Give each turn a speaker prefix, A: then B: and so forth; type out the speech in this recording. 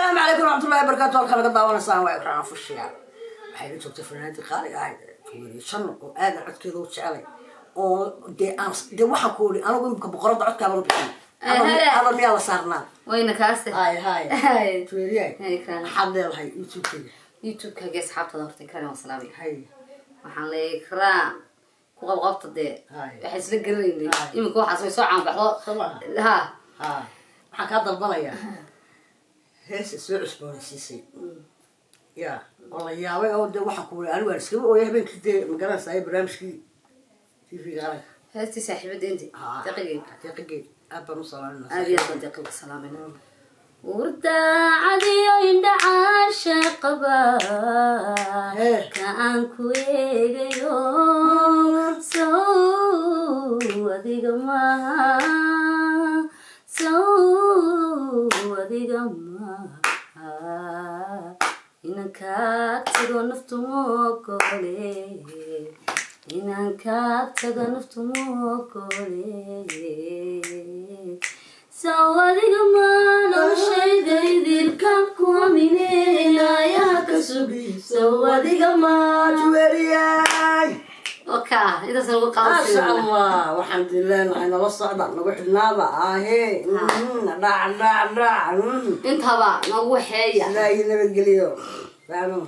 A: Asalaamu calaykum waraxmatullahi wabarakaatu. Halka naga daawanaysaan waa Ikraan Official. Waxay la joogtay fanaanadii qaaliga ahayd, Juweeriya Janno, oo aadan codkeeda u jecelay, oo dee aan dee waxaan ku uri anigu imika boqoradda codkaaba bixin. Hadal miyaa la saarnaa?
B: Wayna kaase.
A: Hay hay.
B: Hay.
A: Juweeriyaay.
B: Hay, Ikraan.
A: Maxaad leedahay YouTube-kayga?
B: YouTube-kaaga asxaabtada horta Ikraan waan salaamay.
A: Hay.
B: Waxaan leeyahay, Ikraan ku qabqabta dee.
A: Hay.
B: Waxay isla garanaynay.
A: Hay.
B: Iminka waxaas way soo caanbaxdo.
A: Soo maaha?
B: Ha.
A: Ha, waxaan kaa dalbanayaa heesa soo cusboonaysiisay ya oo la yaabay, oo dee waxaan ku uri anigu waan iskaba ooyay habeenkii, dee magaranaysaa barnaamijkii TV-ga qaranka.
B: Heestii saaxiibada inti Deqigeed.
A: Deqigeed aad baan u salaaminaa.
B: Aad iyo aad baan Deqiga salaamayna. Urdaacadiyo indhacaasha qaba ka aan ku eegayo sow adiga maaha, sow adiga maaha. Inaan kaa tago naftu ma ogole, inaan kaa tago naftu ma ogole. Sow adiga ma noloshayda idilkan ku amineenayaa ka sugi, sow adiga ma.
A: Juweeriyay.
B: Oka, intaas lagu
A: Maasha
B: qaadsiina.
A: Allah, waxaan idin leenahay nala socda, nagu xidhnaada ahe, dhac dhac dhac.
B: Intaba nagu waxeeya.
A: Sidaa iyo nabadgeliyo. Raano.